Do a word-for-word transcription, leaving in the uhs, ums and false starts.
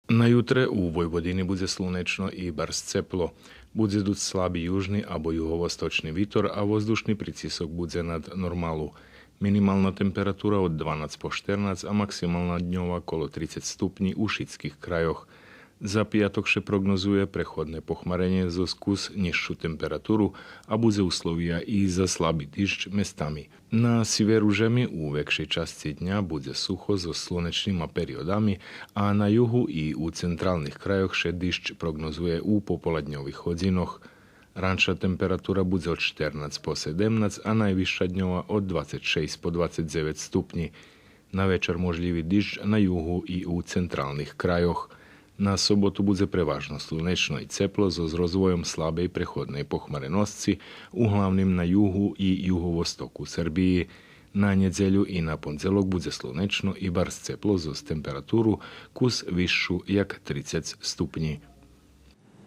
На ютре у Войводини будзе слунечно и барз цепло. Будзе дуц слаби южни або юговосточни витор, а воздушни прицисок будзе над нормалу. Минимална температура од дванац по штернац, а максимална дньова коло трицец ступнї у шицких крайох. За пияток ше прогнозує преходне похмаренє зоз кус нїзшу температуру, а будзе условия и за слаби диждж местами. На сиверу жеми у векшей часци дня будзе сухо зоз слунечнима периодами, а на югу и у централних крайох ше диждж прогнозує у пополадньових годзинох. Ранша температура будзе од штернац по седемнац, а найвисша дньова од двацец шейсц по двацец дзевец ступнї. На вечар можлїви диждж на югу и у централних крайох. На соботу будзе преважно слунечно и цепло зоз розвойом слабей преходней похмареносци, углавним на югу и юговостоку Сербиї. На нєдзелю и на пондзелок будзе слунечно и барз цепло зоз температуру кус висшу як трицец ступнї.